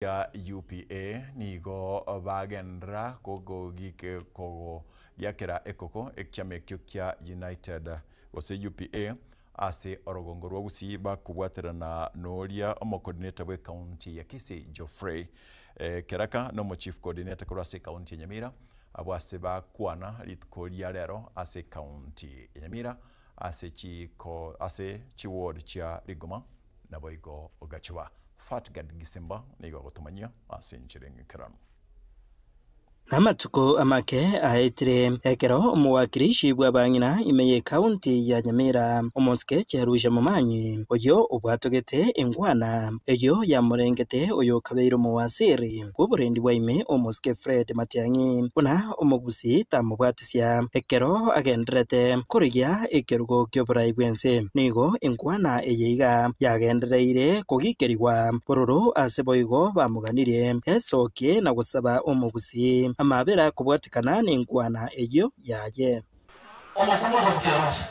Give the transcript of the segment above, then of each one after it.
Ya UPA nigo bagenderera kogogiakera ekoko ekiama ekio kia United gose UPA ase orogongo rwa Gusii bakobwaterana noria omocoordinator bwe county ya Kisii Geoffrey Keraka na omochief coordinator korwa ase ecounty ya Nyamira abwo ase bakwana rituko ria rero ase ecounty ya Nyamira ase chiko ase chiward chia Rigoma Naboigo Gachuba Fatgard Gisimba nigo agotomanyia ase enchera eng'ekeranu. Namatuko amake aetire, ekero omowakilishi bw'abang'ina ime y'ecounty ya Nyamira, omosike Cherusha Momanyi, oyio obwatogete engwana eyio yamorengete oyokabeire omowasiri bw'oborendi bwa ime omosike Fred Matiang'i buna omogusii tamobwatisia ekero agendererete korigia ekerugo ki'oborai bw'ense. Nigo enkwana eye iga yagendereire kogikerigwa bororo ase boigo bamoganirie esokie na gosaba omogusii amabera kobwatekana nenkwana eyio yaye. Omokungu ogorukia Rusi.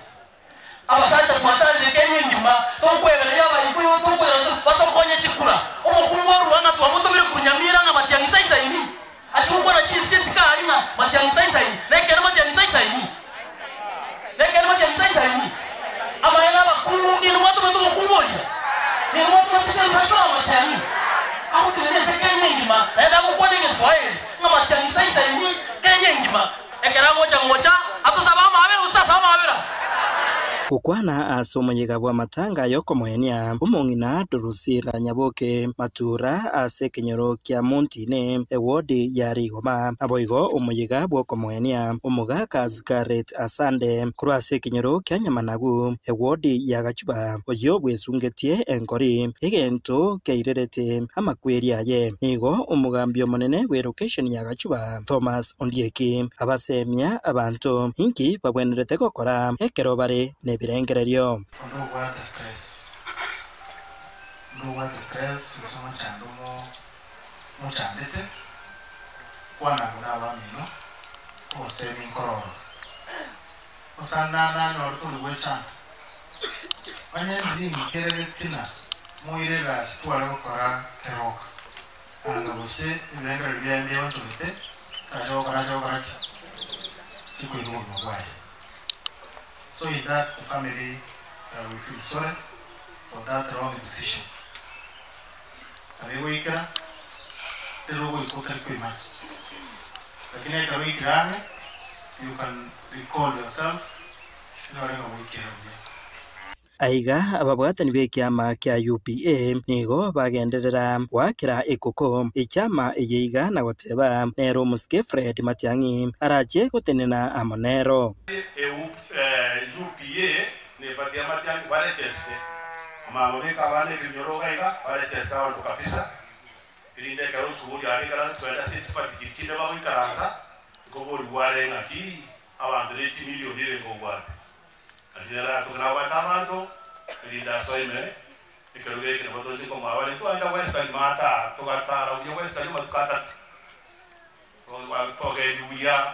Abasacha twatanire Kenya engima, tokwebereria abaikuyu, tokoirana batokonye chikura. Omokungu orua ng'a twamotomire korwa Nyamira ng'a Matiang'i taisaini. Ase gokwana chinse chikari ng'a Matiang'i taisaini. Nekeene Matiang'i taisaini? Nekeene Matiang'i taisaini? Amaene abakungu ninwe mwatomete omokungu oria? Ninwe mwatomete chirusa chi'oyo Matiang'i? Agotenenia ase Kenya engima, naende agokwana egeswaeri ng'a Matiang'i taisaini Kenya engima. Ekero agocha gocha, atosabe amaabera gose tasabe amaabera? Gokwana ase omoyega bw'amatanga y'okomoenia omong'ina Drusilla Nyaboke Matura ase ekenyoro kia Montine, ewodi ya Rigoma. Naboigo omoyega bw'okomoenia omogaka Scarlett Asande korwa ase ekenyoro kia Nyamanagu, ewodi ya Gachuba, oyio bwesungetie enkori, egento keirerete amakweri aye. Nigo omogambi omonene bw'elokesheni ya Gachuba, Thomas Ondieki abasemia abanto inki bagwenerete gokora ekero bare nebirengererio. Onde obwate stress, onde obwate stress gose omochando omo omochandete, kwana abwo na abamino, obosemi nkororo. Osande ande anyore tori gwechanda. Onye ndiri ng'ikerere tina, moire egasi tware gokora keroka. Anga gose ebirengererio biaye mbiaonchogete, ache gokora ache gokora ki? Chikoira obogima bwaye. So in that the family we feel sorry for that wrong decision. Nabo egoikera, rero ogoika otari koimanya. Lakini ekero oikire ang'e, you can recall yourself, onyore ng'a gwaikera buya. Aiga ababwatani b'ekiama kia UPA nigo bagenderera goakera ekoko echama eye iga na goteba nere omosike Fred Matiang'i arache gotenena amo nero. UPA nebatia Matiang'i bareteste omanya gobeka abana ebinyoro iga iga bareteste abanto kabisa erinde ekero otuboria are ekero twende ase chipati chiria chinde bagoikaransa nkoborigwa are ng'aki abanto ne chimilioni erenge obwate. Naki nere atoke nabwate abanto, erinde asoe ime ekerogo eke nabo toche komoa bare. Twagenda Western Mataa, togatara buya Western amatuko atato, togendia buya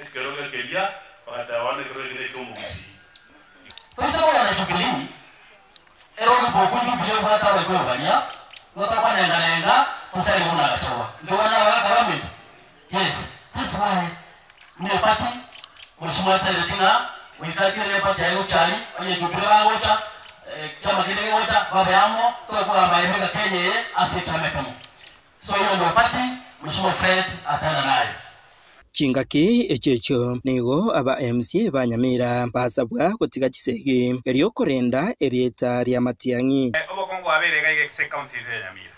ekerogo ekeria, bagateba bono ekerogo eke neki'omogusii. Toise kogenda Jubilii, ere oboku Jubilii obwate abaikoro baria, nigo tokwanenga-nenga tosarie buna agachorwa. Intwe bono nabagaka baminto? Yes, that's why buna eparty mheshimiwa atebeti ng'a goika kere ne party yaye gocha aria, onye Jubilee bagocha, kiama kende kegocha, babe amo, tobe kogamba emeka Kenya eye ase ekiama ekemo. So hiyo ndio party mheshimiwa Fred atana nayo. Chingaki echio echio nigo aba MCA ba Nyamira basabwa gotiga chisegi erio korenda erieta ria Matiang'i. Obokongu bwabeire iga iga ase ecounty eye ya Nyamira.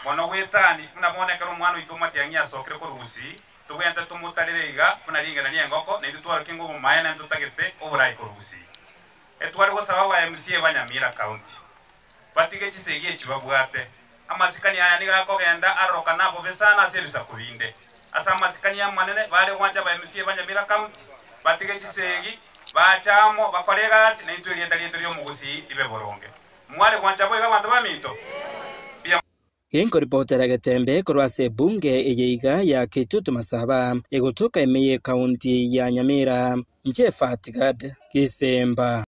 Bono gwetani, buna bono ekero omwana oito omatiang'i asokire korwa gusii, tobwenerete tomotarere iga buna ring'ana ri'engoko, na intwe twarokie ng'a obomaene ntotagete oborai korwa gusii. Etware gosaba aba MCA ba Nyamira County batige chisegi echi babwate. Amasikani aya nigo akogenda arorokana abobe sana ase ebisaku binde. Ase amasikani amanene bare gwancha aba MCA ba Nyamira County batige chisegi, bache amo, bakore egasi, na intwe erieta riaito ri'omogusii ribe boronge. Mware gwancha boigo abanto baminto? Mbuya. Genkoripotera Getembe korwa ase ebunge eye iga ya Kitutu Masaba egotoka ime ye county ya Nyamira, inche Fatgad Gisemba.